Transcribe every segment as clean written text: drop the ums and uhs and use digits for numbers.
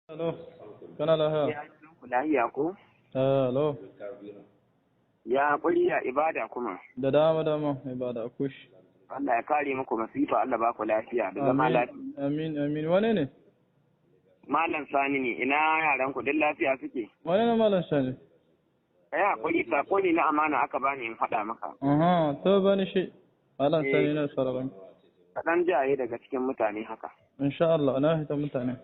Alo, kana lahiya? Lahiya ko? Alo, Ya haƙuri ya ibada kuma. Da dama dama ibada kush. Allah ya kare muku masifa, Allah ba ku lafiya da zama lafiya. Amin, amin. Wane ne? Malam Sani ne, ina yaran ku duk lafiya suke? Wane ne Malam Sani? Kai haƙuri, sako ne na amana aka bani in faɗa maka. Aha, to bani shi. Malam Sani na sararin. Kaɗan jaye daga cikin mutane haka. Insha Allah, na hita mutane.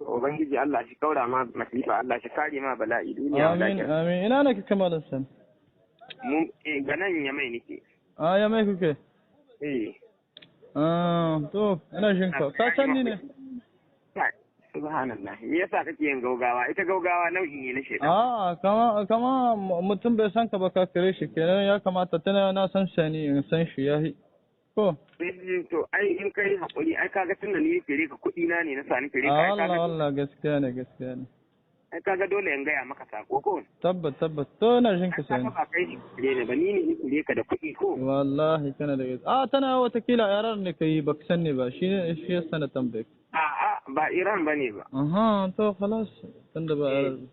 Ubangiji Allah shi kaura ma masifa, Allah shi kare ma bala'i duniya. Amin, amin. Ina ne kike Malam Sani? Mu ga nan ya mai nake. Ah, ya mai kuke? Eh. Ah, to ina jin ka. Ka san ni ne? Subhanallah. Me yasa kake yin gaugawa? Ita gaugawa nau'i ne na shedan. Ah, kama mutum bai san ka ba ka kire shi kenan, ya kamata tana na san sani in san shi yahi. Ko? To ai in kai hakuri, ai kaga tunda ni kire ka kuɗi na ne na sani kire ka, ai kaga. Allah Allah, gaskiya ne, gaskiya ne. Ai kaga dole in gaya maka sako ko? Tabbat tabbat, to ina jin ka sani. Ba kai kire ne ba, ni ne kire ka da kuɗi ko? Wallahi kana da gaskiya. Ah, tana wata kila yarar ne kai baka sani ba, shi ne shi yasa na tambaye. A'a, ba Iran bane ba. Aha, to khalas tunda ba Iran.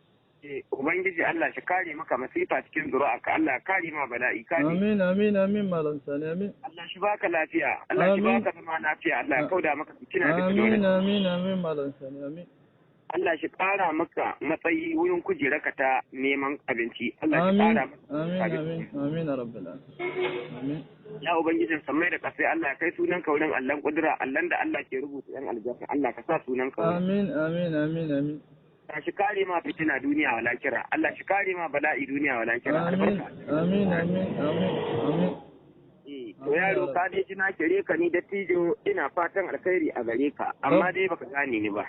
Ubangiji Allah shi kare maka masifa cikin zuri'arka, Allah kare ma bala'i kare. Amin amin amin Malam Sani, amin. Allah shi baka lafiya, Allah shi baka zama lafiya, Allah ya kauda maka fitina da Amin amin amin Malam Sani, amin. Allah shi kara maka matsayi wurin kujerarka ta neman abinci. Allah shi kara maka. Amin amin amin rabbil alamin. Amin. Ya Ubangijin sammai da kasai, Allah kai sunan ka wurin Allahn kudura, Allahn da Allah ke rubuta yan aljanna, Allah ka sa sunan ka wurin. Amin amin amin amin. Allah shi kare ma fitina duniya wala kira, Allah shi kare ma bala'i duniya wala kira. Amin amin amin amin amin. To yaro, ka dai ji na kire ka ni dattijo, ina fatan alkhairi a gare ka, amma dai baka gane ni ba.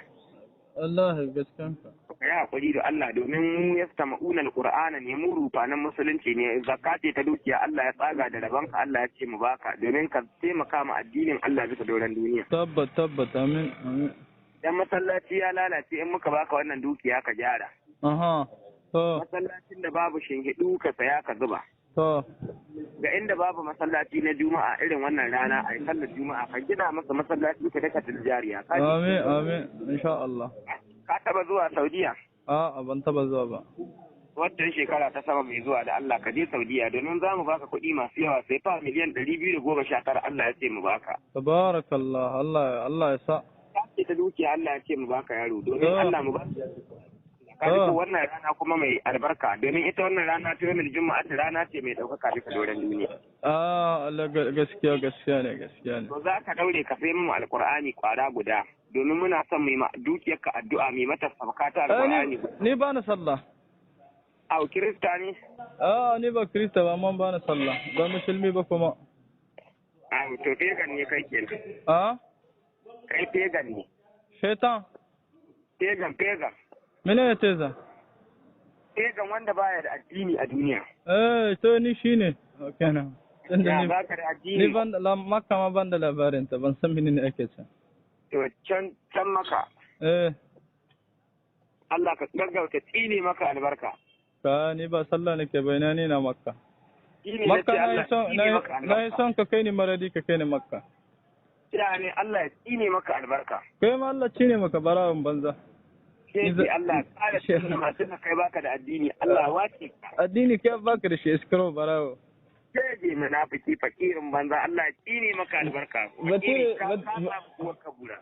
Allah gaskiyan ka. Ka yi hakuri da Allah, domin mu ya sama'una alqur'ana ne, mu rufanan musulunci ne, zakka ce ta dukiya Allah ya tsaga da rabanka, Allah ya ce mu baka domin ka taimaka ma addinin Allah bisa doron duniya. Tabbat tabbat, amin amin. Dan masallaci ya lalace, in muka baka wannan dukiya ka gyara. Aha. To. Masallacin da babu shinhidu ka saya ka zuba. To. Ga inda babu masallaci na Juma'a irin wannan rana a sallar Juma'a ka gina masa masallaci ka daka jariya. Amin amin insha Allah. Ka taba zuwa Saudiya? A'a, ban taba zuwa ba. Wannan shekara ta sama mai zuwa da Allah ka je Saudiya, domin za mu baka kuɗi masu yawa, sai fa miliyan 219 Allah ya ce mu baka. Tabarakallah, Allah Allah ya sa. Ce ta dukiya Allah ya ce mu baka yaro, domin Allah mu baka. Ka ji wannan rana kuma mai albarka, domin ita wannan rana ta yawmin juma'a rana ce mai ɗaukaka bisa doron duniya. Ah, Allah gaskiya gaskiya ne, gaskiya ne. To za ka daure ka sai mu alqur'ani kwara guda, domin muna son mu yi dukiyarka addu'a mai mata sabka ta alqur'ani. Ni ba na sallah. Au, kirista ne? Ah, ni ba kirista ba, amma ba na sallah, ba musulmi ba kuma. Au, to pagan ne kai kenan. Ah? Kai pagan ne. Shaitan? Pagan, pagan. Mene ne teza? Pagan wanda baya da addini a duniya. Eh, to ni shine. Kenan. Ya baka da addini. Ni ban da Makka ma ban da labarin ta, ban san menene ake can. To can can maka. Eh. Allah ka gaggauta tsine maka albarka. Ka ni ba sallah nake ba, ina ni na Makka. Makka na yi son ka kai ni Maradi, ka kai ni Makka. Kira ne Allah ya tsine maka albarka. Kai ma Allah tsine maka barawon banza. Sai Allah kara tsine masu na kai baka da addini, Allah wace ka. Addini kai baka da shi, iskaro barawo. Sai je munafiki fakirin banza, Allah ya tsine maka albarka. Fakiri ka kasa kuwar kabura.